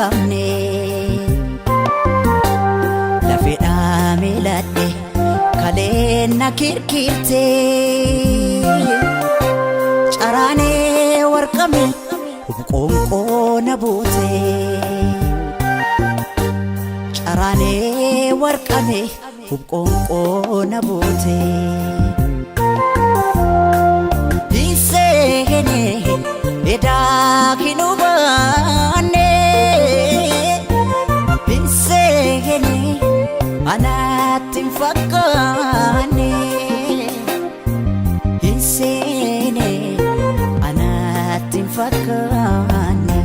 Kaafne lafeedhaa miiladhe kaleen na kirkirte caraanee warqame qoonqoo na buute caraanee warqame qoonqoo na buute. Hinseene edaa hin hubanne hinseene anatti hin fakkaanne hinseene anatti hin fakkaanne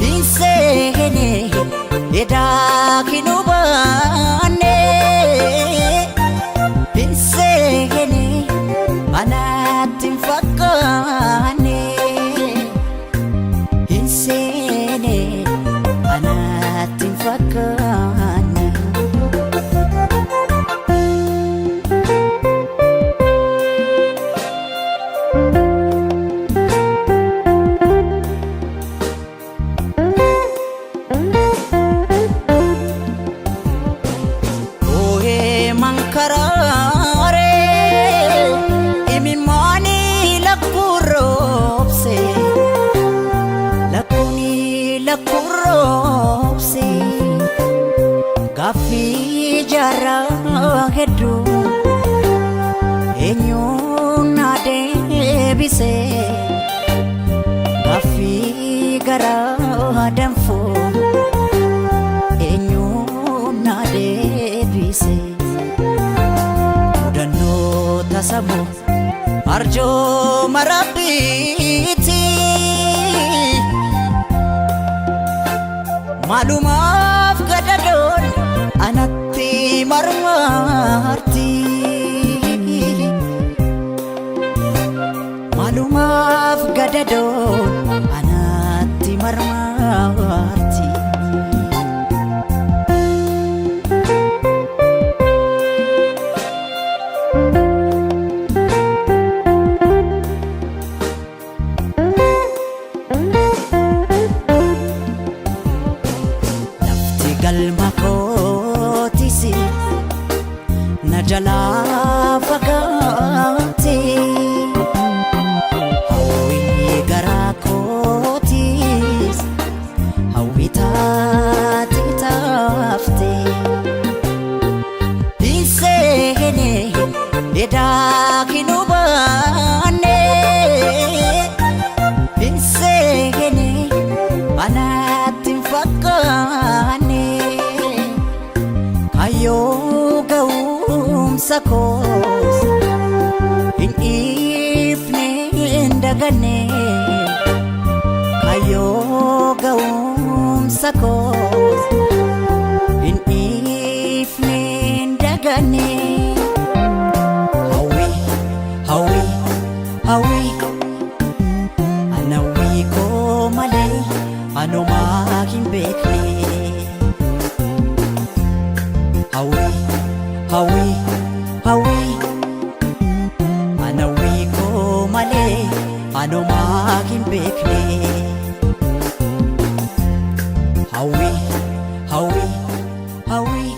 hinseene edaa hin hubanne hinseene anatti hin fakkaanne hinseene anatti hin fakkaanne. Oohee mankaraaree imimmaanii lakkuroobse lakkuuni lakkuroobse gaaffii jaarraa hedduu eenyuun na deebise gaaffii garaa danfuu eenyuun na deebise mudannoo tasamu arjooma rabbiiti maalumaaf gadadoon anatti marmarti maalumaaf gadadoon anatti marmarti. Lafti galma kootis na jalaa fagaate hawwii garaa kootis hawwii taate taafte hinseene edaa hin hubanne hinseene anatti hin fakkaanne kayyoo ga'umsa koos hin dhiifne hin daganne kayyoo ga'umsa koos hin dhiifne hin daganne. Hawwii hawwii hawwii ana hawwii koo malee anumaa hin beekne. Hawwii hawwii hawwii ana hawwii koo malee anumaa hin beekne. Hawwii hawwii hawwii.